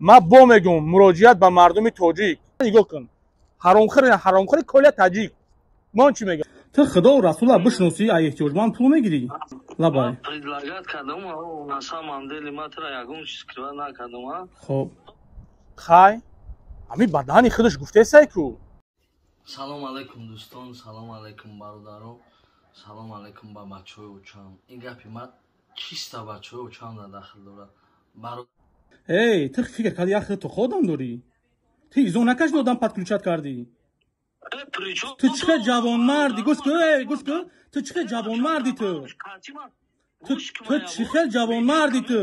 Ман бо мегӯм, муроҷиат ба мардуми тоҷик. Нигоҳ кун, ҳаромхӯри, ҳаромхӯри Коля Таҷик. Ман чӣ мегӯям? Ту Худоу Расула бишносӣ, ай эҳтиёҷманд пул мегирӣ? Лабай. Предлагать кардам, на самом деле ма тра ягон чиз скрывать накардам, а? Хоб, хай, ҳами ба даҳани худаш гуфтесай ку. Салом алайкум, дӯстон, салом алайкум, бародарон, салом алайкум ба бачаҳои учам. Ин гапи ма чиста бачаҳои учам да дахл дорад. Эй, ту фикр кардӣ, як ту худам дорӣ? Ту изо накашди, одам подключать кардӣ. Ту чӣ хел ҷавонмарди? Гӯш кун, эй, гӯш кун, ту чӣ хел ҷавонмарди? Ту чӣ хел ҷавонмарди ту?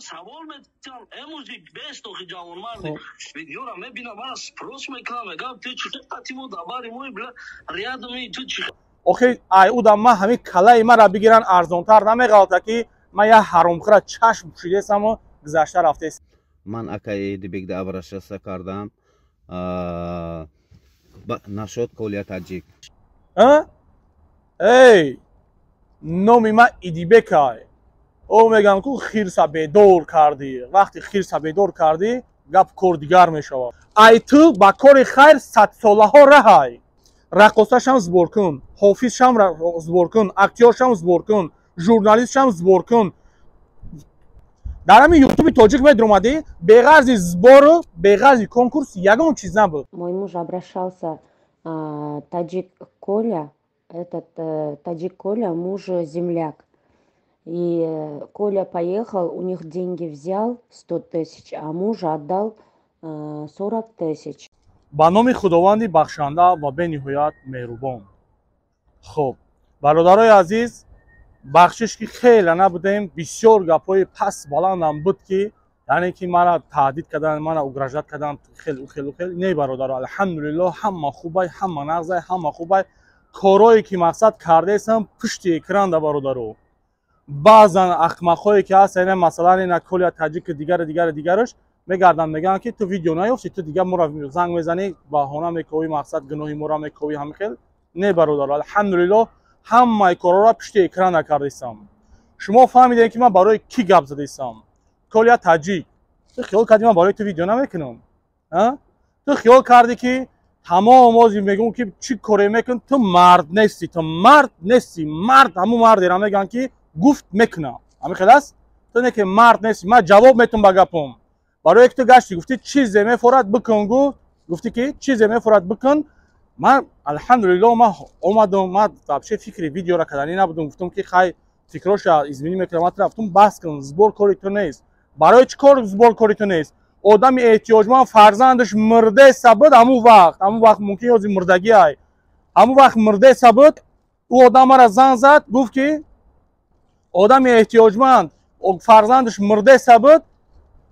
Савол метиҳам, эмӯзи бест охи ҷавонмарди. Видеора мебинам, мара спрос мекунам, мегам, ту чӣ хел қатимо дабари мои, бля, рядом ту чӣ? Охи, ай удам ма ҳамин калаи мара бигиран, арзонтар намеғалта, ки ман як ҳаромхӯра чашм пӯшидесаму гузашта рафтес. Ман акаи Идибекда обращаться кардам насчет Коля Таҷик. Эй, номи ман Идибекай. О, мегам ку, хирса бедор кардӣ. Вақти хирса бедор кардӣ, гап кор дигар мешавад. Ай ту ба кори хайр садсолаҳо раҳай. Раққосашам сбор кун, ҳофизшам сбор кун, актёршам сбор кун, журналистшам сбор кун. Дар ҳамин Ютуби тоҷик медромадӣ, беғарзи сбору беғарзи конкурс ягон чиз набуд. Мой муж обращался, таджик Коля, этот таджик Коля, муж земляк. И Коля поехал, у них деньги взял 100 тысяч, а мужа отдал 40 тысяч. Ба номи Худованди бахшанда ва бениҳоят меҳрубон. Хуб, бародарои азиз, бахшиш, ки хеле набудем. Бисёр гапҳои паст баландам буд, ки яъне ки мара таҳдид кардан, мара угрожать кардан, хел хел хел. Не, бародаро, алҳамдулиллоҳ, ҳама хубай, ҳама нағзай, ҳама хубай. Корое ки мақсад кардаесам пушти экранда, бародаро, баъзан ахмақҳое ки ҳаст, ина масалан ина Коля Таҷики, дигари, дигари, дигараш мегарданд, мегӯянд, ки ту видео наёфти, ту дигар моро занг мезанӣ, баҳона мековӣ, мақсад гуноҳи моро мековӣ. Ҳамин хел не, бародаро, алҳамдулиллоҳ, ҳамаи корҳоро пушти экран накардаистам. Шумо фаҳмидем, ки ман барои кӣ гап задаистам. Коля Таҷик, ту хиёл кардӣ, ман барои ту видео намекунам? Ту хиёл кардӣ, ки тамом ози мегӯм, ки чӣ коре мекун? Ту мард нестӣ, ту мард нестӣ. Мард ҳамун мардеро мегӯянд, ки гуфт, мекунам. Ҳамин хел аст. Ту не, ки мард нестӣ. Ман ҷавоб метум ба гапом, барое ки ту гаштӣ, гуфтӣ, чизе мефорад, бикун. Гуфт, гуфтӣ, ки чизе мефорад, бикун. Ман, алҳамдулиллоҳ, ман омадам. Ман вообще фикри видеора карданӣ набудам. Гуфтам, ки хай, фикроша изменить мекунам. Ман рафтум, баҳс кун, сбор кори ту нест. Барои чӣ кор сбор кори ту нест? Одами эҳтиёҷманд, фарзандаш мурдеса буд ҳамун вақт, ҳамун вақт, мумкин ёзи мурдагӣ ай, ҳамун вақт мурдеса буд. Ӯ одам мара занг зад, гуфт, ки одами эҳтиёҷманд, фарзандаш мурдеса буд.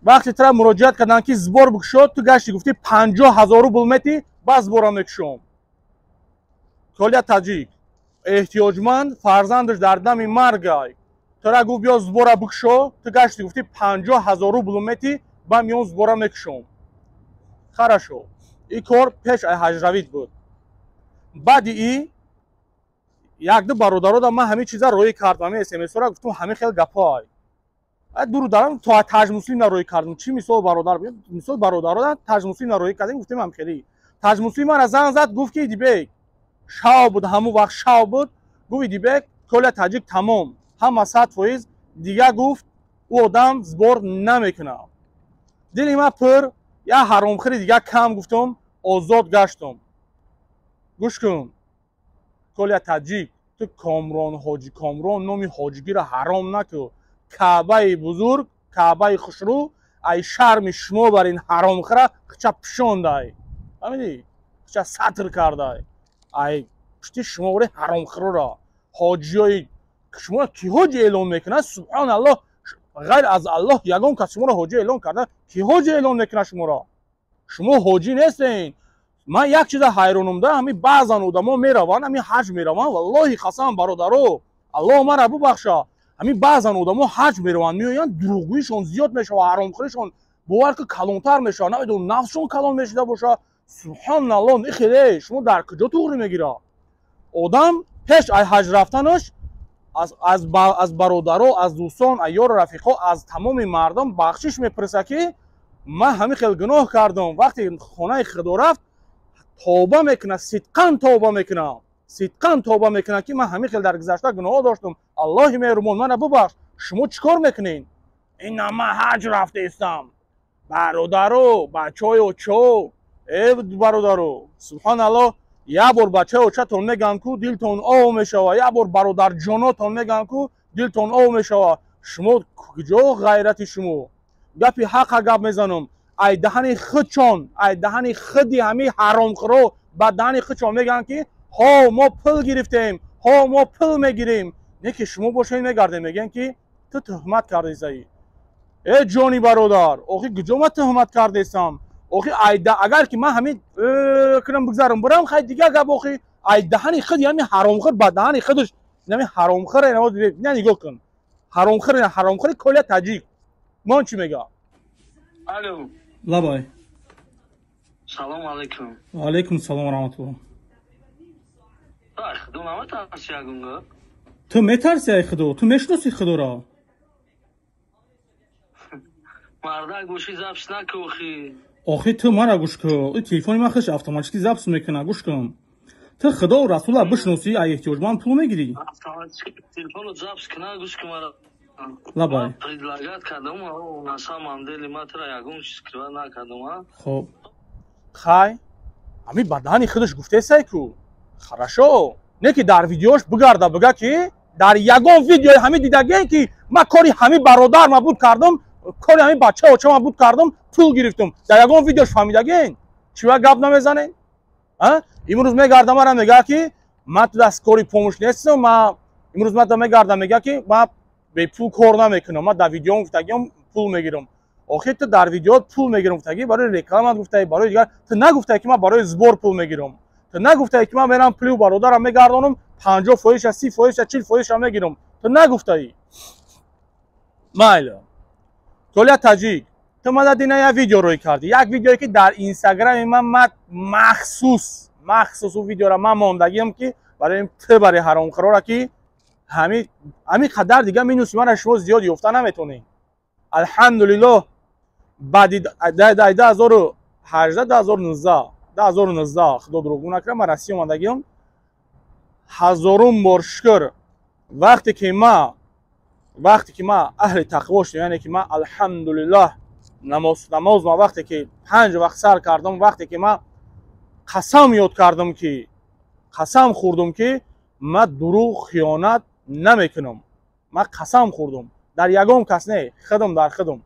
Вақте тра муроҷиат карданд, ки сбор бикушод, ту гашти, гуфтӣ, 50 000 рубл метӣ, бас сбора мекушом. Коля Таҷик, эҳтиёҷманд, фарзандаш дар дами маргай, тура гуфт, биё, сбора бикушо. Ту гашти, гуфтӣ, 50 000 рубл метӣ, ба миён сбора мекушом. Хорошо, ин кор пеш ай ҳаҷравид буд. Баъди и якду бародарода ман ҳамин чиза роӣ кардам, ҳамин смсора. Гуфтум, ҳамин хел гапҳоай дуру дарам то Таҷмуслимна роӣ кардам. Чӣ мисол, бародар, мисол, бародарода Таҷмуслимна роӣ кардем, гуфтем, ҳам хеле Таҷмуслим мара занг зад, гуфт, ки Идибек, шав буд, ҳамун вақт шав буд. Гуфт, Идибек, Коля Таҷик тамом, ҳама 100%. Дига гуфт, ӯ одам сбор намекунад. Дили ман пур, як ҳаромхӯри дига кам, гуфтум, озод гаштум. Гӯш кун, Коля Таҷик, ту Комрон, ҳоҷи Комрон номи ҳоҷигиро ҳаром накун. Каъбаи бузург, Каъбаи хушрӯ ай шарми шумо бар ин ҳаромхӯра хича пӯшондай, фаҳмидӣ? Хича сатр кардай ай пушти шумо вори ҳаромхӯрро. Ҳоҷиёи шумо ки ҳоҷи эълон мекунад? Субҳоналлоҳ, ғайр аз Аллоҳ ягон кас шуморо ҳоҷӣ эълон карда? Ки ҳоҷи эълон мекунад шуморо? Шумо ҳоҷӣ нестен. Ман як чиза ҳайронум да, ҳамин баъзан одамо мераванд, ҳамин ҳаҷ мераванд. Валлоҳи қасам, бародаро, Аллоҳ мара бубахша, ҳамин баъзан одамо ҳаҷ мераванд, меоянд, дурӯғгӯишон зиёд мешавад, ҳаромхӯришон, бовар ки, калонтар мешавад. Намедонам, нафсшон калон мешуда боша. Субҳоналлоҳ, ихеле шумо дар куҷо туғрӣ мегирад? Одам пеш ай ҳаҷ рафтанаш аз бародаро, аз дӯстон, аз ёру рафиқо, аз тамоми мардум бахшиш мепурсад, ки Ман ҳамин хел гуноҳ кардам. Вақте хонаи худо рафт, тавба мекунад, сидқан тавба мекунад, сидқан тавба мекунад, ки ман ҳамин хел дар гузашта гуноҳ доштам, Аллоҳи меҳрубон, мана бубахш. Шумо чӣ кор мекунед? Ина ман ҳаҷ рафтаистам, бародаро, бачаҳои очо, э бародаро, субҳоналлоҳ. Як бор бачаи очатон мегӯянд, ку дилтон ов мешава, як бор бародарҷонотон мегӯянд, ку дилтон ов мешава. Шумо куҷо ғайрати шумо? Гапи ҳақа гап мезанам. Ай даҳани худчон, ай даҳани худи ҳамин ҳаромхӯро, ба даҳани худчон мегӯянд, ки ҳо, мо пул гирифтем, ҳо, мо пул мегирем. Не ки шумо бошед, мегардем, мегӯянд, ки ту туҳмат кардесаӣ. Э ҷони бародар, охи куҷо ман туҳмат кардесам? Охи айда агар ки ман ҳамин кунам, бигзарам, бурам, хай, дигар гап. Охи ай даҳани худи ҳамин ҳаромхӯр, ба даҳани худаш ҳамин ҳаромхӯр, на, нигоҳ кун, ҳаромхӯр, ҳаромхӯри Коля Таҷик мон чӣ мега? Алло. Лабай. Салом алейкум. Алейкум салом ва раҳматуллоҳ. Худо наметарси ягонга? Ту метарси ай худо? Ту мешиноси худоро? Мардак боши, запись наку, охи. Охи, ту мара гӯш кун, и телефони ман худш автоматически запись мекуна. Гӯш кун, ту худо расула бишносӣ, ай эҳтиёҷманд пул мегирӣ? Телефону запись куна, гӯш кун мара. Лабай. Предлагать кардам, на самом деле ма тура ягон чиз скрывать накардам, а. Хоб, хай, ҳамин ба даҳани худаш гуфтесай ку, хорошо. Не ки дар видеош бигарда, бига, ки дар ягон видеои ҳамин дидагем, ки ман кори ҳамин бародар ма буд кардам, кори ҳамин бача оча ма буд кардам, пул гирифтам? Дар ягон видеош фаҳмидагем? Чива гап намезанем? Имрӯз мегарда, мара мега, ки ман ту даст кори помощь нестам. Ма имрӯз ман мегарда, мега, ки ман бепул кор намекунам, ман дар видеом гуфтагиам, пул мегирам. Охир ту дар видеоат пул мегирам гуфтагӣ, барои рекламат гуфтаӣ, барои дигар. Ту нагуфтаӣ, ки ман барои сбор пул мегирам. Ту нагуфтаӣ, ки ман мерам, пулю бародарам мегардонам, 50%-а, 30%-а, 40%-а мегирам. Ту нагуфтаӣ. Майли, Коля Таҷик, ту мада дина як видео рӯй кардӣ, як видеое, ки дар инстаграми ман махсус, махсус ӯ видеора ман мондагиам, ки барои ту, барои ҳаромхӯрора, ки ҳамин қадар дига минуси мара шумо зиёд ёфта наметонед. Алҳамдулиллоҳ, баъди 2018, 2019, 2019, худо дурӯғгӯ накунад, ман Россия омадагиам. Ҳазорум бор шукр, вақте ки ма аҳли тақво шудам, яъне ки ман, алҳамдулиллоҳ, намоз ма вақте ки панҷ вақт сар кардам, вақте ки ман қасам ёд кардам, ки қасам хӯрдум, ки ман дурӯғ, хиёнат намекунам. Ман қасам хӯрдум, дар ягон кас не, худам дар худам.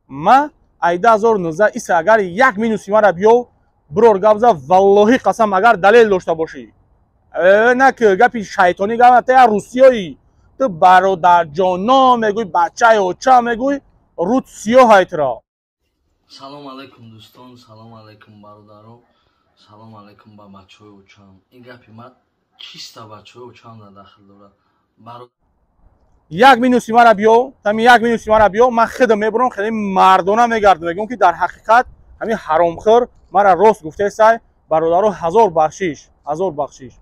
Ма ай 2019 иса агар як минуси мара биёв, бирор гап зад, валлоҳӣ қасам, агар далел дошта бошӣ, на ки гапи шайтонӣ гап. Та як русиёӣ ту, бародарҷоно мегӯй, бачаи оча мегӯй, рут сиёҳай туро. Салом алейкум, дӯстон, салом алейкум, бародаро, салом алейкум ба бачаҳои очам. Ин гапи ман чиста бачаҳои очам да дахл дорад. Як минуси мара биё, тами як минуси мара биё, ман худам мебурам, хеле мардона мегардам, мегӯям, ки дар ҳақиқат ҳамин ҳаромхӯр мара рост гуфтесай. Бародаро, ҳазор бахшиш, ҳазор бахшиш.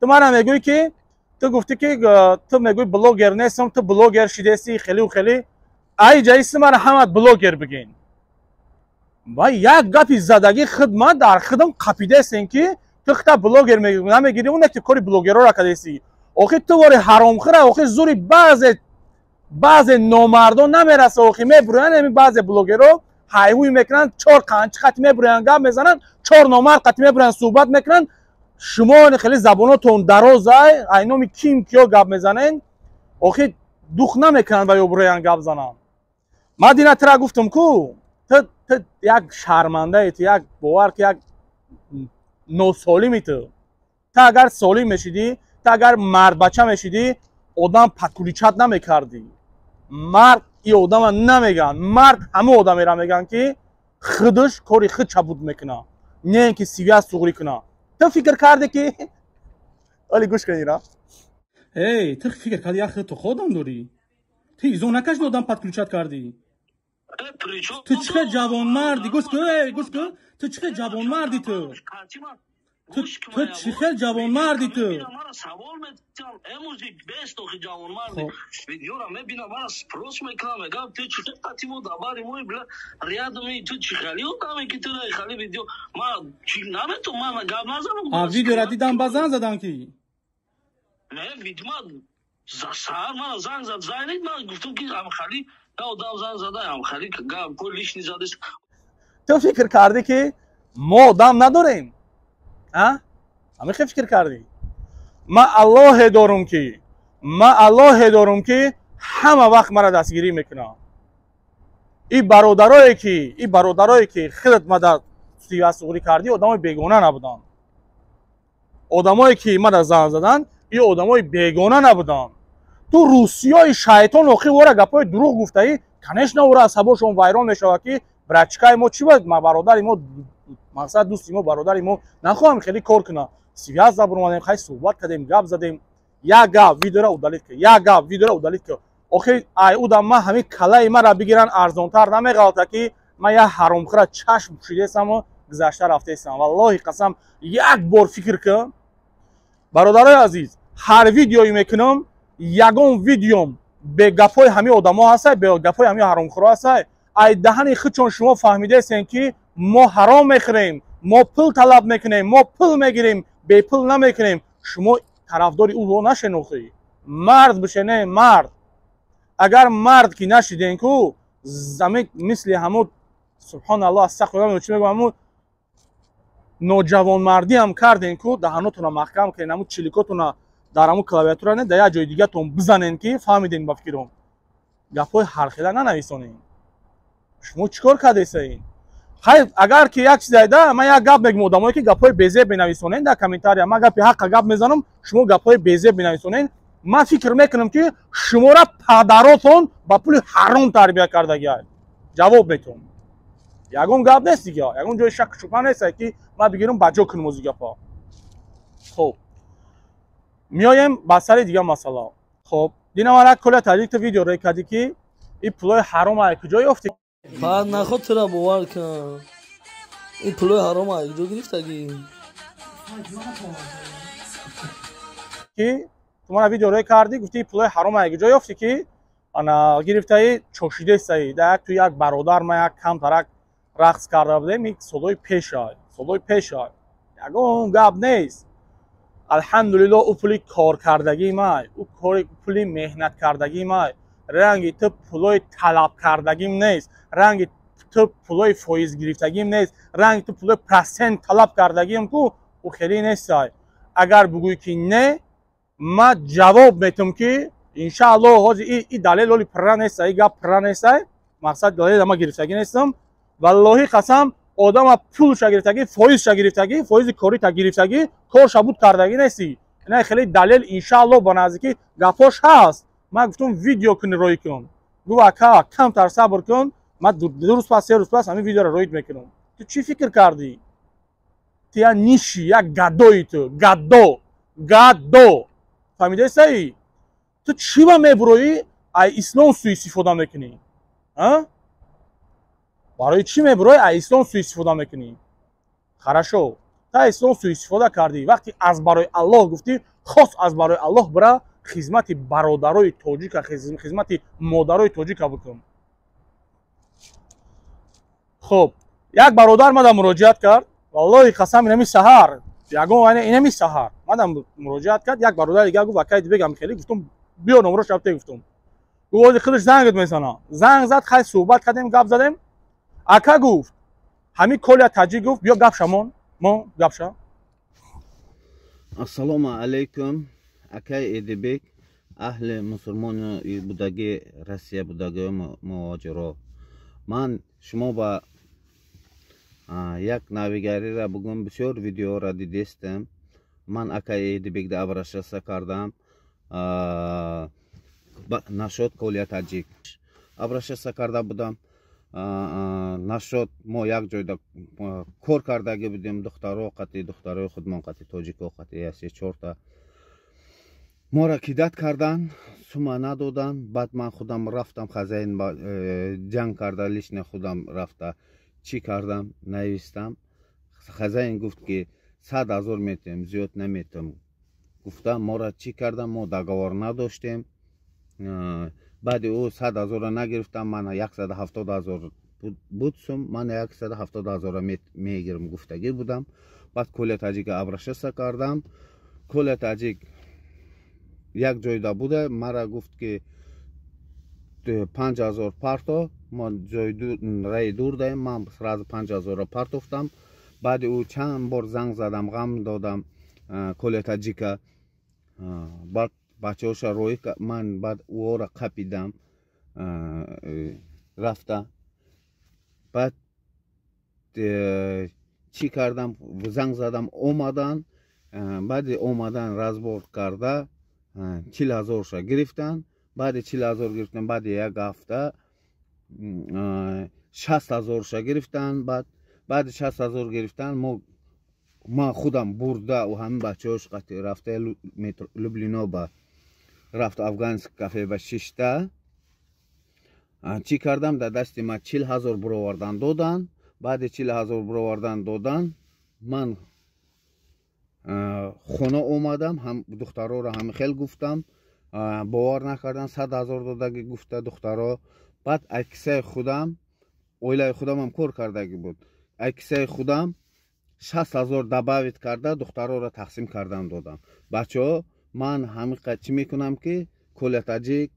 Ту мара мегӯӣ, ки ту гуфтӣ, ки ту мегӯӣ, блогер нестам, ту блогер шидеси, хелиу хеле. Ай ҷаиси мара ҳамат блогер бигин. Ма як гапи задагӣ худ ман дар худам қапидесем, ки ту хита блогер намегирӣ, оне ки кори блогерора кадеси. Охи ту вори ҳаромхӯра, охи зури баъзе номардон намераса. Охи мебурӯянд ами баъзе блогерро, ҳайҳуй мекунанд, чор қанчи қати мебурӯянд, гап мезананд, чор номард қати мебурӯянд, суҳбат мекунанд. Шумо хеле забонотон дарозай, ай номи ким киё гап мезанед. Охи дух намекунанд ва ё бурӯянд гап зананд. Ман дина тира гуфтам ку, ту як шармандаи, ту як бовар ки як носолими. Ту агар солим мешидӣ, ту агар мардбача мешидӣ, одам подключать намекардӣ. Мард и одама намегӯянд, мард ҳамон одамеро мегӯянд, ки худаш кори худ чабуд мекунад, не ин ки связь суғрӣ кунад. Ту фикр кардӣ, ки оли гӯш кунира. Эй, ту фикр кардӣ, як ту одам дорӣ, ту изо накашди, одам подключать кардӣ. Ту чӣ хел ҷавонмарди? Гӯш кун, эй, гӯш кун, ту чӣ хел ҷавонмарди ту? Ту чӣ хел ҷавонмарди ту? Мара савол метиҳам, эмӯзи бест охи ҷавонмарди. Видеора мебинам, мара спрос мекунам, мегам, ту чӣ хел қати мо дабари мои, бля, рядом, ту чӣ хели одаме, ки ту дай хали видео. Ма чӣ наметон, ман гап назанам. А видеора дидам, ба занг задан ки? Не, видма за саҳар мана занг зад, зайнид, ман гуфтам, ки амхали я одам занг зада, амхали гап ко лишний задест. Ту фикр кардӣ, ки мо одам надорем? Ҳамин фикр кардӣ? Ман Аллоҳе дорум, ки ман Аллоҳе дорум, ки ҳама вақт мара дастгирӣ мекунам. И бародарое ки худат мада сиёсуғрӣ кардӣ, одамои бегона набуданд. Одамое ки мада занг заданд, и одамои бегона набуданд. Ту русиёи шайтон охи ора гапҳои дурӯғ гуфтаӣ. Конечно, ора асабошон вайрон мешавад, ки братишка и мо чӣ бояд, бародари мо, мақсад, дӯсти мо, бародари мо нахоҳам хеле кор кунам. Связь забуромадем, хай, суҳбат кардем, гап задем. Як гап, видеора удалить кар, як гап, видеора удалить кар. Охир ай удам ман ҳамин калаи мара бигиран, арзонтар намеғалта, ки ман як ҳаромхӯра чашм пӯшидесаму гузашта рафтесам. Валлоҳи қасам, як бор фикр кун. Бародарои азиз, ҳар видеое мекунам, ягон видеом бе гапҳои ҳамин одамо ҳастай, бе гапҳои ҳамин ҳаромхӯро ҳастай. Ай даҳани худчон шумо фаҳмидесен, ки мо ҳаром мехӯрем, мо пул талаб мекунем, мо пул мегирем, бепул намекунем. Шумо тарафдори ӯ нашен. Охӣ, мард бишене, мард. Агар мард ки нашиден ку, замин мисли ҳамун, субҳоналлоҳ, астағфируллоҳ, чӣ мегӯям, ҳамун ноҷавонмардиам карден ку, даҳанотона маҳкам кунен, ҳамун чиликотона дар ҳамун клавиатура не, дар як ҷои дигатон бизанен, ки фаҳмиден. Ба фикром, гапҳои ҳархела нанависонен. Шумо чӣ кор кардесаин? Хай, агар ки як чиз айда, ман як гап мегӯм: одамое ки гапҳои безеб менависонен дар комментария, ман гапи ҳаққа гап мезанам, шумо гапҳои безеб менависонен. Ман фикр мекунам, ки шумора падаротон ба пули ҳаром тарбия кардагиай. Ҷавоб метавон, ягон гап нест дига, ягон ҷои шак шубҳа нест, ки ман бигирам, ба ҷо кунам ози гапҳо. Хуб, меоем ба сари дига масъала. Хуб, динамара Коля Таҷик, ту видео рӯй кардӣ, ки ин пулои ҳаром ай куҷо ёфтӣ? Фақат наход тура бовар кунам, ин пулои ҳаром ай куҷо гирифтагӣ? Ки ту мара видео рӯй кардӣ, гуфтӣ, пулои ҳаром ай куҷо ёфтӣ, ки ана гирифтаи, чошидесаи. Да як ту як бародар ма як камтарак рақс карда будем, ин солҳои пешай, солҳои пешай, ягон гап нест. Алҳамдулилло, ӯ пули коркардагии май, ӯ пули меҳнаткардагии май. Ранги ту пулои талабкардагим нест, ранги ту пулои фоиз гирифтагим нест, ранги ту пулои процент талаб кардагим ку ӯ хеле нестай. Агар бугӯӣ, ки не, ман ҷавоб метам, ки иншааллоҳ ҳозир и далел оли пурра нестай, и гап пурра нестай. Мақсад, далел ма гирифтагӣ нестам. Валлоҳи қасам, одама пулша гирифтагӣ, фоизша гирифтагӣ, фоизи корита гирифтагӣ, корша буд кардагӣ нестӣ. Ина хеле далел, иншааллоҳ, ба наздикӣ гапҳош ҳаст. Ман гуфтам, видео куни, рӯй кун. Гуфт, ака, камтар сабр кун, ман 2 рӯз пас, 3 рӯз пас ҳамин видеоро рӯид мекунам. Ту чӣ фикр кардӣ? Ту як ниши, як гадои, ту гадо, гадо, фаҳмидаистаӣ? Ту чӣ ба мебуроӣ, ай ислом суистифода мекунӣ? Барои чӣ мебуроӣ, ай ислом суистифода мекунӣ? Хорошо, та ислом суистифода кардӣ. Вақте аз барои Аллоҳ гуфтӣ, хос аз барои Аллоҳ бира, хизмати бародарои тоҷика, хизмати модарои тоҷика бикун. Хуб, як бародар мада муроҷиат кард. Валлоҳи қасам, инами саҳар, ягон инами саҳар мада муроҷиат кард як бародар дигар. Гуфт, акай, бегам хеле. Гуфтум, биё, номро шабте. Гуфтум, гуфт, ози худаш зангат мезана. Занг зад, хай, суҳбат кардем, гап задем. Ака, гуфт, ҳамин Коля Таҷик, гуфт, биё, гап шамон мо, гап ша. Ассалому алайкум, акай Эдибек, аҳли мусулмони будаги Россия, будаги муҳоҷиро. Ман шумо ба як навигариро бугум. Бисёр видеоро дидестам. Ман акай Эдибекда обращаться кардам насчет Коля Таҷик, обращаться карда будам насчет мо як ҷойда кор кардаги будем, духтаро қати, духтарои худмон қати, тоҷико қати, як се чорта. Моро кидать кардан, сума надодан. Баъд ман худам рафтам, хозяин ҷанг карда, лично худам рафта, чӣ кардам, навистам. Хозяин гуфт, ки 100 000 метем, зиёд наметам гуфта, мора чӣ кардам, мо договор надоштем. Баъди ӯ 100 000-ро нагирифтам, ман 170 000 буд сум, ман 170 000-ро мегирам гуфтагӣ будам. Баъд Коля Таҷика обращаться кардам. Коля Таҷик як ҷойда буда, мара гуфт, ки 5000 парто, мо ҷои раи дур даем. Ман сразу 5000-ро партофтам. Баъди ӯ чанд бор занг задам, ғам додам Коля Таҷика. Баъд бачаҳоша роӣ, ман баъд ӯора қапидам рафта. Баъд чӣ кардам, занг задам, омадан. Баъди омадан, разбор карда, 40 000-ша гирифтан. Баъди 40 000 гирифтан, баъди як ҳафта 60 000-ша гирифтан. Баъд баъди 60 000 гирифтан, мо, ман худам бурда, ҳамин бачаҳош қати рафта Люблино ба рафт, афганский кафе ба шишта. Чӣ кардам, дар дасти ман 40 000 буровардан додан. Баъди 40 000 буровардан додан, ман хона омадам, духтароро ҳами хел гуфтам, бовар накардан, 100 000 додагӣ гуфта духтаро. Баъд ай кисаи худам, оилаи худамам кор кардагӣ буд, ай кисаи худам 60 000 добавить карда, духтароро тақсим кардан додам. Бачаҳо, ман ҳамиқа чӣ мекунам, ки Коля Таҷик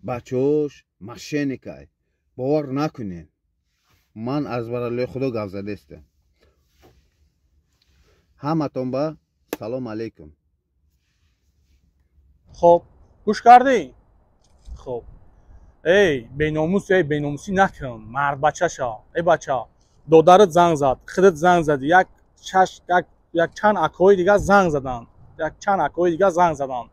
бачаҳош мошенникай, бовар накунед. Ман аз баралои Худо гап задестам. Ҳаматон ба салом алейкум. Хоб, гӯш кардӣ? Хоб, эй беномус, эй, беномусӣ накун, мардбача шав. Эй бача, додарат занг зад, худат занг задӣ, як шаш, як чанд акои дигар занг заданд, як чанд акои дигар занг заданд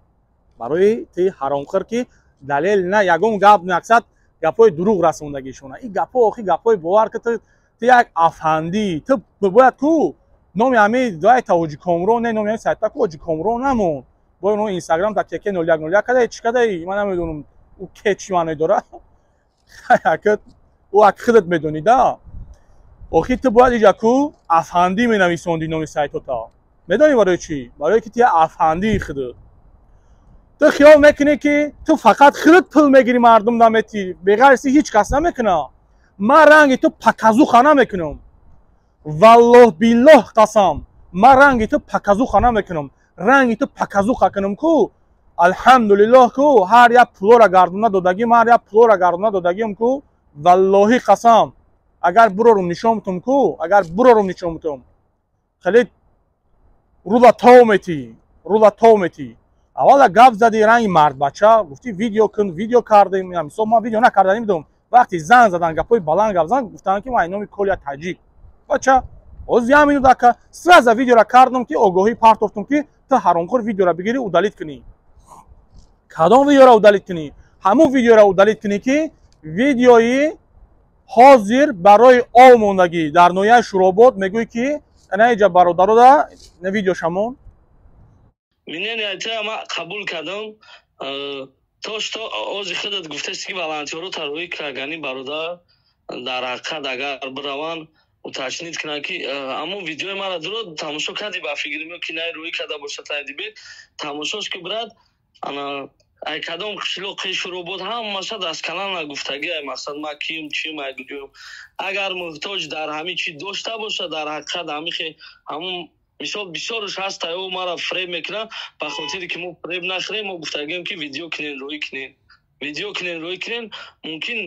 барои ти ҳаромхӯр, ки далел на, ягон гап, мақсад гапҳои дурӯғ расондагишона. Ин гапҳо охи гапҳои, бовар ки, ту як афандӣ, ту бояд ку номи ҳамаи дуай Тоҷикомро не, номи ҳамаи сайта ку Тоҷикомро намон. Бо оно Инстаграм та кеке 0101 кадай, чӣ кадай, ман намедонам, ӯ ке чӣ маъное дорад, ӯ ак худат медонӣ да. Охи ту бояд иҷа ку афандӣ менависондӣ номи сайтота. Медонӣ барои чӣ? Барое ки ту як афандии худат. Ту хиёл мекунӣ, ки ту фақат худат пул мегирӣ, мардум наметӣ, беғайр си ҳеҷ кас намекуна. Ман ранги ту показуха намекунам, валлоҳ биллоҳ қасам, ман ранги ту показуха намекунам. Ранги ту показуха кунам ку, алҳамдулиллоҳ ку, ҳар як пулора гардона додагим, ҳар як пулора гардона додагим ку, валлоҳи қасам, агар бурорум нишон бутум ку, агар бурорум нишон бутум, хеле рула тов метӣ, рула тов метӣ. Аввала гап зади ранги мардбача, гуфти: «Видео кун». Видео кардем. Мисол, ман видео накарда намедонам. Вақти занг задан, гапҳои баланд гап зан, гуфтанд, ки ман номи Коля Таҷик. Бача, ҳозир як минут, ака, сразу видеора кардам, ки огоҳӣ партофтум, ки ту ҳаромхӯр видеора бигирӣ, удалить кунӣ. Кадом видеора удалить кунӣ? Ҳамун видеора удалить кунӣ, ки видеои ҳозир барои ов мондагӣ дар ноҳияи Шӯробод. Мегӯй, ки ана иҷа бародарода видеошамон. Мнение ма қабул кардам. То что ози худат гуфтаси, ки волонтёро тарроҳӣ кардани бародар, дар ҳақиқат агар бираванд, уточнить кунанд, ки аммо видеои мара дуро тамошо кардӣ, ба фикри ки най рӯӣ карда бошад, тайдибет тамошош ки брат, ана ай кадом қишлоқи Шӯробод, ҳамаша дасткалан нагуфтагӣ. Ай мақсад, ма ким, чим, ай куҷоем. Агар муҳтоҷ дар ҳамин чи дошта бошад, дар ҳақиқат ҳамихе ҳамун мисол бисёрш ҳаста, ё мара фреб мекунад. Ба хотире ки мо фреб нахӯрем, мо гуфтагием, ки видео кунен, рӯӣ кунен, видео кунен, рӯӣ кунен. Мумкин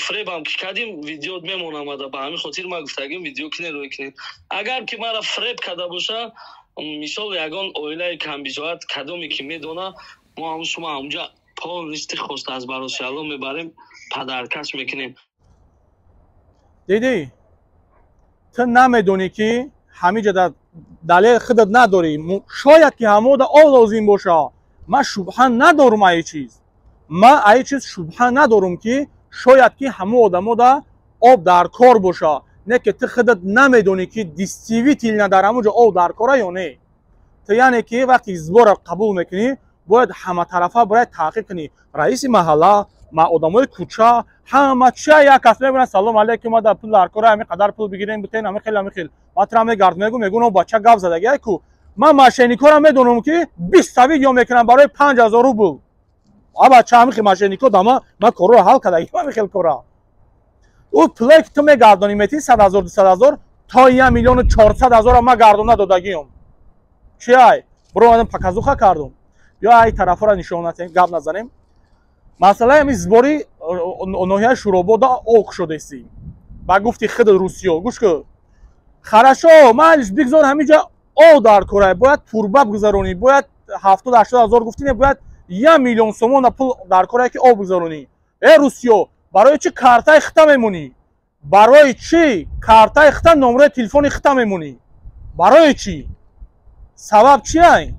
фребам ки кардим, видео мемонамада. Ба ҳамин хотир ма гуфтагием: видео кунен, рӯӣ кунен. Агар ки мара фреб карда боша, мисол, ягон оилаи камбизоат, кадоме ки медона, мо ҳамун шумо ҳамунҷа полностью хоста аз баросиало мебарем, падаркаш мекунем. Дидӣ, ту намедонӣ, ки ҳамиҷа далел худат надорӣ. Шояд ки ҳамода об лозим боша. Ман шубҳа надорум аи чиз, ман аи чиз шубҳа надорум, ки шояд ки ҳамо одамода об дар кор боша. Не ки ту худат намедонӣ, ки действительно дар ҳамон ҷо об дар кора ё не. Ту, яъне ки, вақте сбора қабул мекунӣ, бояд ҳаматарафа бояд таҳқиқ кунӣ. Раиси маҳалла, Одамои кӯча ҳама чия як кас мебинад: «Салом алейкум, ма дар пул дар кора, ҳами қадар пул бигирем, битен». Ҳами хел, ҳами хел ма тра мегардум, мегум, мегум: «Бача, гап задагиай ку». Ман мошенникора медонам, ки 20-та видео мекунам барои 5000 рубл. А бача, ҳами хел мошеннико дама ман корро ҳал кардагим, ҳами хел кора. Ӯ пуле ки ту мегардонӣ, метӣ 100 000, 200 000 то 1 400 000-а ма гардона додагиём. Чи ай биромадам, показуха кардум. Ё ай тарафҳоро нишон натем, гап назанем. Масъалаи ҳами сбори ноҳияи Шӯробода ок шудеси ба гуфти худ русиё. Гӯш кӯ, хорошо, майлиш, бигзор. Ҳаминҷа о дар кора бояд турба бигзаронӣ, бояд 70-80 ҳазор гуфтӣ, не, бояд 1 миллион сомона пул дар кора, ки об бигзаронӣ. Э, русиё, барои чӣ картаи хита мемонӣ? Барои чӣ картаи хита, номраи телефони хита мемонӣ? Барои чӣ? Сабаб чи ай?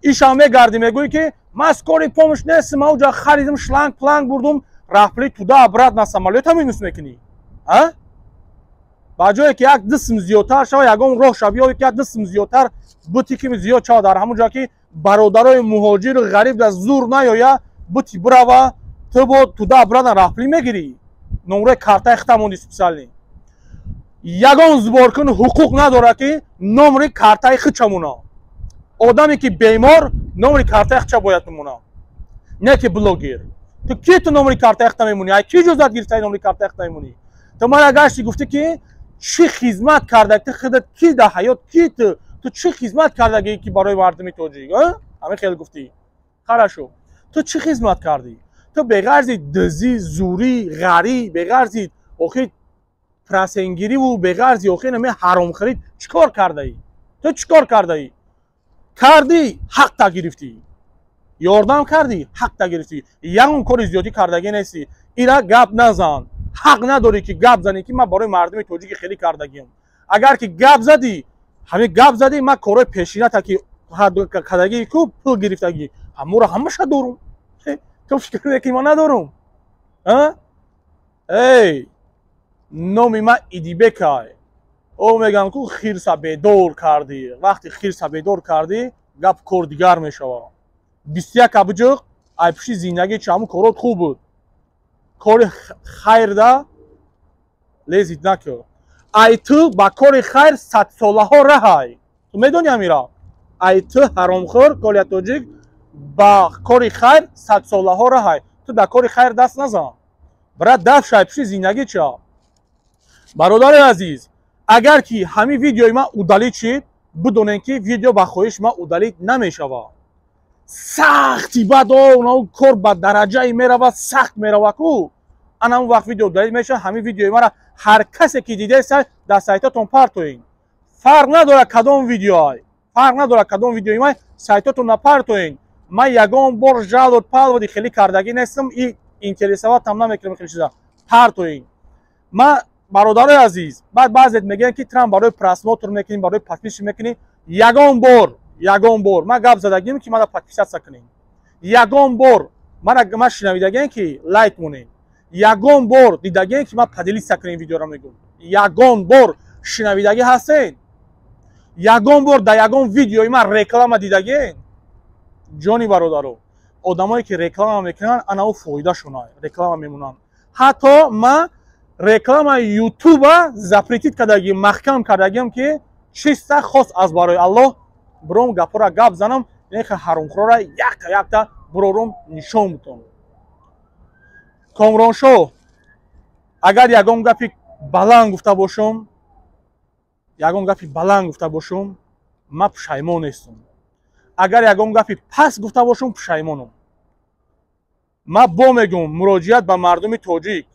Ишам мегардӣ, мегӯӣ, ки ман скорый помощь нестам, ман уҷа харидам, шланг планг бурдум, рафли туда обратно самолёта минус мекунӣ. А ба ҷое ки як дисм зиёдтар шава, ягон роҳ шабиёве, ки як дисм зиёдтар бути, ки зиёд шава, дар ҳамон ҷо ки бародарои муҳоҷиру ғариб дар зур наёя, бути бирава, ту бо туда обратно рафли мегирӣ, номраи картаи хита монди специально. Ягон сборкун ҳуқуқ надорад, ки номри картаи хича мона. Одаме ки бемор, номри картаи хича бояд бимона, не ки блогер. Ту ки, ту номри картаи хита мемонӣ? Ай ки иҷозат гирифтаи номри картаи хита мемонӣ? Ту мана гашти, гуфтӣ, ки чӣ хизмат карда ту худат, ки дар ҳаёт ки ту чӣ хизмат кардагӣ, ки барои мардуми тоҷик ҳамин хел гуфтӣ. Хорошо, ту чӣ хизмат кардӣ? Ту беғарзи дизӣ, зурӣ, ғарӣ, беғарзи охир процентгириву беғарзи охир нами ҳаромхӯрӣ чӣ кор кардаӣ? Ту чӣ кор кардаӣ? Кардӣ, ҳақта гирифтӣ, ёрдам кардӣ, ҳақта гирифтӣ. Ягон кори зиёдӣ кардагӣ нестӣ. Ира гап назан, ҳақ надорӣ, ки гап занӣ, ки ман барои мардуми тоҷики хеле кардагиам. Агар ки гап задӣ, ҳамин гап задӣ, ман корҳои пешината, ки кардагии ку, пул гирифтагӣ, ҳамуро ҳамаша дорум. Ту фикр мекунӣ, ман надорум? Эй, номи ман Идибекай. О, мегӯям ку, хирса бедор кардӣ. Вақти хирса бедор кардӣ, гап кор дигар мешавад. 21 абиҷиқ ай пушти зиндагӣ чи ҳамун корот хуб буд. Кори хайрда лезить накӯ. Ай ту ба кори хайр садсолаҳо раҳай, ту медонӣ ҳамира? Ай ту, ҳаромхӯр Колия Тоҷик, ба кори хайр садсолаҳо раҳай. Ту дар кори хайр даст назан, брат, дафт шай пушти зиндагӣ ча. Бародари азиз, агар ки ҳамин видеои ман удалить шид, бидонем, ки видео ба хоҳиши ман удалить намешавад. Сахти баъд кор ба дараҷае меравад, сахт мерава ку, ана он вақт видео удалить мешавад. Ҳамин видеои мара ҳар касе ки дидаеса, дар сайтотон партоен. Фарқ надорад, кадом видеоай, фарқ надорад, кадом видеои ман сайтотон напартоен. Ман ягон бор жалоб палводи хеле кардагӣ нестам и интересовать-ам намекунам хеле чиза. Партоен. Ман, бародарои азиз, баъд баъзет мегӯянд, ки трам барои просмотр мекунӣ, барои подписчик мекунӣ. Ягон бор, ягон бор ман гап задагим, ки мана подписаться кунем? Ягон бор мана ман шинавидагем, ки лайк монем? Ягон бор дидагем, ки ман поделиться кунем видеоро мегӯм? Ягон бор шинавидагӣ ҳастен? Ягон бор дар ягон видеои ман реклама дидагем? Ҷони бародаро, одамое ки реклама мекунанд, ана ӯ фоидашона реклама мемонанд. Ҳатто ман рекламаи Ютуба запретить кардагим, маҳкам кардагим, ки чиста хос аз барои Аллоҳ биром, гапҳоро гап занам, неха ҳаромхӯрора якта якта бирорум, нишон бутон. Комроншоҳ, агар ягон гапи баланд гуфта бошам, ягон гапи баланд гуфта бошам, ман пушаймон нестам. Агар ягон гапи паст гуфта бошам, пушаймонам. Ман бо мегӯм, муроҷиат ба мардуми тоҷик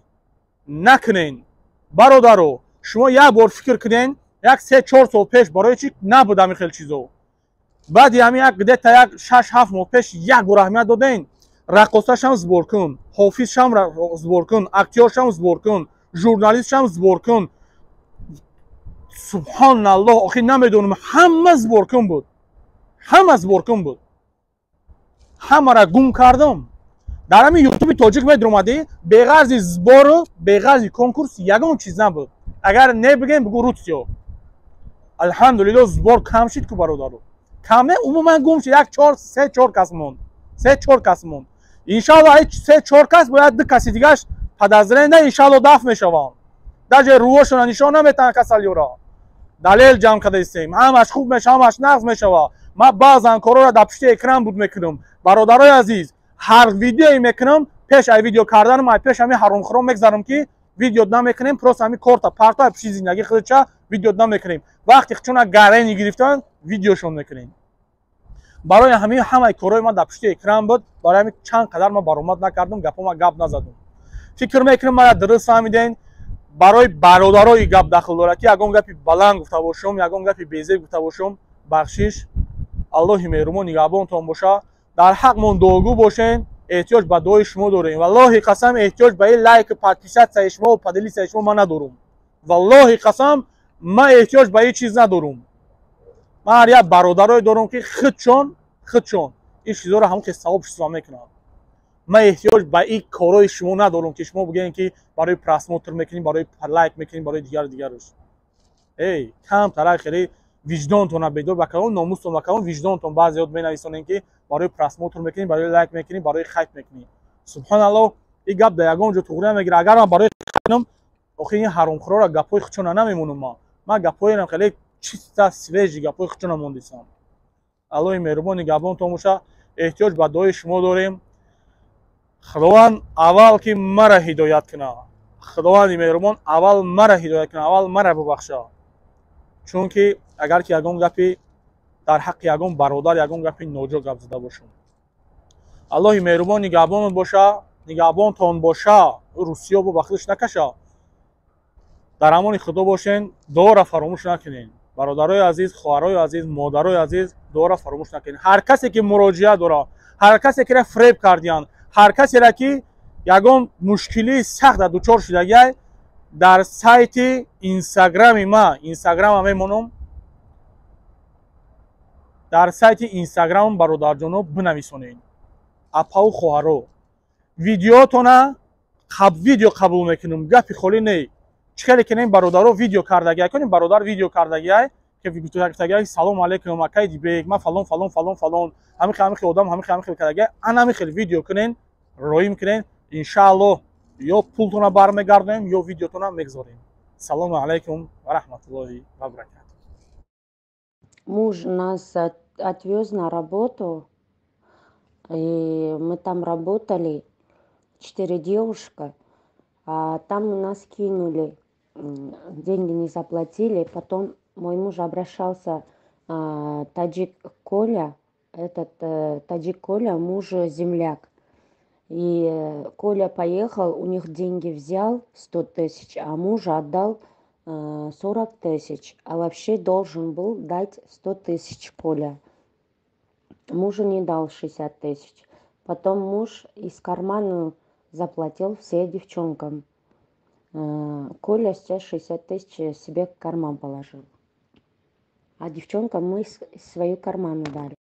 накунен. Бародаро, шумо як бор фикр кунен, як 3-4 сол пеш барои чӣ набуд ҳамин хел чизо? Баъди ҳамин як где-то як 6-7 моҳ пеш як бор аҳамият доден: раққосашам сбор кун, ҳофизшам сбор кун, актёршам сбор кун, журналистшам сбор кун. Субҳоналлоҳ, охир намедонам, ҳама сборкун буд, ҳама сборкун буд. Ҳамара гум кардам. Дар ҳамин Ютуби тоҷик медиромадӣ, беғарзи сбору беғарзи конкурс ягон чиз набуд. Агар не бигем, бигӯ рутсиё. Алҳамдулилло, сбор кам шид ку, бародаро, каме умуман гум шид. Як чор, се чор кас монд, се чор кас монд. Иншалло, се чор кас бояд, ду каси дигаш подозрения, иншалло, дафт мешаванд, даже рӯҳошона нишон наметаҳанд. Касалиёро далел ҷамъ карда истем, ҳамаш хуб мешава, ҳамаш нағз мешава. Ман баъзан корҳоро дар пушти экран буд мекунам, бародарои азиз. Ҳар видеое мекунам, пеш ай видео карданам, ай пеш ҳами ҳаромхӯрон мегзарам, ки видео намекунем, просто ҳами корта парто, ай пушти зиндагӣ худча видео намекунем. Вақте чуна гарени гирифтан, видеошон мекунем. Барои ҳамин ҳамаи корҳои ман дар пушти экран буд. Барои ҳамин чанд қадар ман баромад накардам, гапома гап назадам. Фикр мекунам, мара дуруст фаҳмидем. Барои бародарои гап дахл дорад, ки ягон гапи баланд гуфта бошум, ягон гапи безеб гуфта бошум, бахшиш. Аллоҳи меҳрубон нигаҳбонтон боша, дар ҳақмон дуогӯ бошен. Эҳтиёҷ ба дуои шумо дорем. Валлоҳи қасам, эҳтиёҷ ба ин лайк, подписаться и шумо, поделиться и шумо ман надорум. Валлоҳи қасам, ман эҳтиёҷ ба ин чиз надорум. Ман ҳар як бародарое дорум, ки худшон ин чизҳоро ҳамон ки савоб шисва мекунанд. Ман эҳтиёҷ ба ин корҳои шумо надорум, ки шумо бигӯем, ки барои просмотр мекунем, барои лайк мекунем, барои дигару дигараш. Эй, камтара хеле виҷдонтона бедор ба калон, номустон ба калон, виҷдонтон. Баъзеёт менависонем, ки барои просмотр мекунем, барои лайк мекунем, барои хайп мекунем. Субҳоналлоҳ, ин гап дар ягон ҷо туғри намегирад. Агар ман барои кунам, охи ин ҳаромхӯрора гапҳои худшона намемонам. Ман гапҳоерам хеле чиста, свежий гапҳои худшона мондисам. Аллоҳи меҳрубон нигаҳбонтон боша. Эҳтиёҷ ба дуои шумо дорем. Худованд аввал ки мара ҳидоят куна, Худованди меҳрубон аввал мара ҳидоят куна, аввал мара бубахша. Чунки агар ки ягон гапи дар ҳаққи ягон бародар, ягон гапи ноҷо гап зада бошам, Аллоҳи меҳрубон нигаҳбонат боша, нигаҳбонтон боша. Русиё бо ба худаш накаша. Дар амони Худо бошен, дуоро фаромӯш накунен. Бародарои азиз, хоҳарои азиз, модарои азиз, дуоро фаромӯш накунед. Ҳар касе ки муроҷиат дора, ҳар касе ки фреб кардиянд, ҳар касеро ки ягон мушкилии сахт дар дучор шудагиай, дар сайти Инстаграми ма, Инстаграма мемонам, дар сайти Инстаграм, бародарҷоно, бинависонед. Апаву хоҳаро, видеотона видео қабул мекунам, гапи холӣ не. Чӣ хеле кинем, бародаро видео кардагиай кунем, бародар видео кардагиай, ки гуфтагиай: «Салому алайкум, акай Дибек, ман фалон, фалон, фалон, фалон, ҳамихел, ҳамихел одам, ҳамихел, ҳамихел кардагиай». Ана ҳамихел видео кунен, роим кунен, иншааллоҳ, ё пултона бармегардонем, ё видеотона мегзорем. Салому алайкум ва раҳматуллоҳи ва баракату. Муж нас отвез на работу, и мы там работали, четыре девушка, а там нас кинули, деньги не заплатили. Потом мой муж обращался, таджик Коля, этот таджик Коля, муж земляк. И Коля поехал, у них деньги взял 100 тысяч, а мужа отдал 40 тысяч. А вообще должен был дать 100 тысяч Коля. Мужу не дал 60 тысяч. Потом муж из кармана заплатил все девчонкам. Коля все 60 тысяч себе в карман положил. А девчонкам мы из свою карману дали.